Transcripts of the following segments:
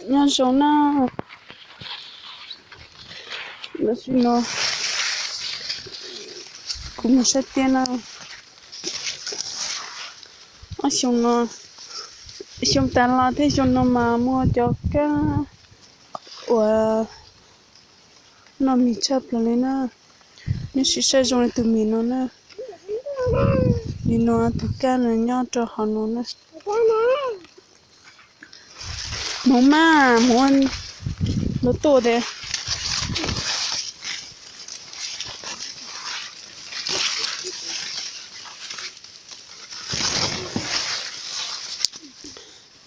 Nyob zoo na, tam sim no kuv mus saib tiab na. Ob xyoo no, xyoo tas los thiab xyoo no mas muaj cov kab uas noj mis tshaj plaws li na. Neb sim saib zoo li tus mis no na. Nim no tus kab no nyob rau hauv no na. Hmoov mas hmoov los tuaj tias.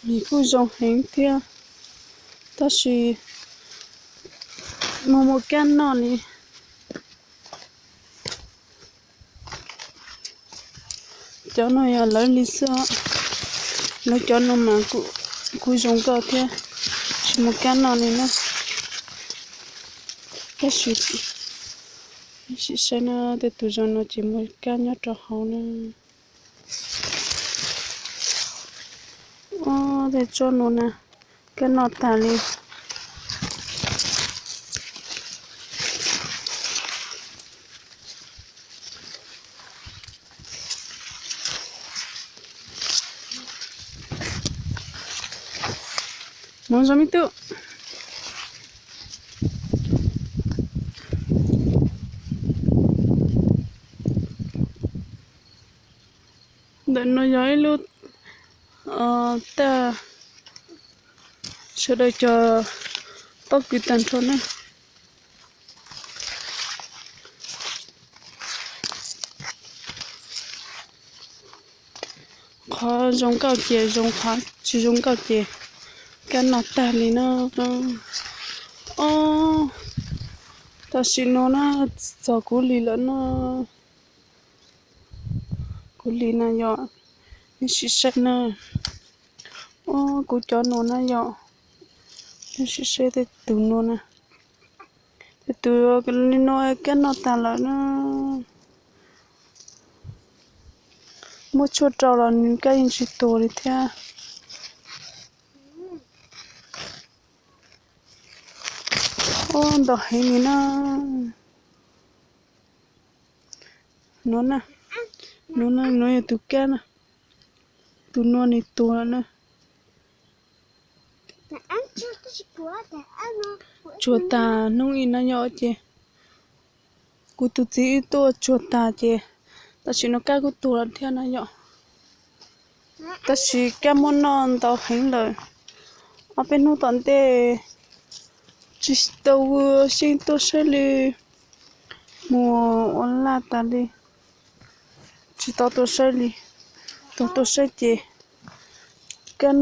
Mis kuj zoo heev thiab, tab sis mus mus kab noj li. Cov no yog lawv li xwb, lawv cov no mas kuj zoo nkauj thiab, tsis mus kab noj li na. Tab sis, tab sis saib na, tej tus zoo no ces mus kab nyob rau hauv na. Ob, tej tsob no na, kab noj tag li. Hmoov zoo me tub. Ntawm no yog ib lub, taj, sawv daws cog pob kws tag nrho na. Qhov zoo nkauj ces zoo, qhov tsis zoo nkauj ces kab noj tag li na. Ob, tam sim no na, txog kuv li lawm na. Kuv li na yom, nej sim saib na. Ob, kuv cov no na yom, nej sim saib tej tus no na. Tej tus li no kab noj tag lawm na. Muab tshuaj rau los nws kab yeej tsis tuag li thiab. Ob, ntau heev li na. No na, no na, no yog tus kab na. Tus no nws tuag lawm na. Tsuag tas hnub ib no yom ces kuv tus txiv wb tuaj tsuag tas ces tam sim no kab kuj tuag lawm thiab na yom. Tab sis kab muab noj ntau heev lawm. Ob peb hnub tom ntej tsis tau ua xyeej tuaj saib li, mus ua laj tas li, tsis tau tuaj saib li. Tau tuaj saib ces kab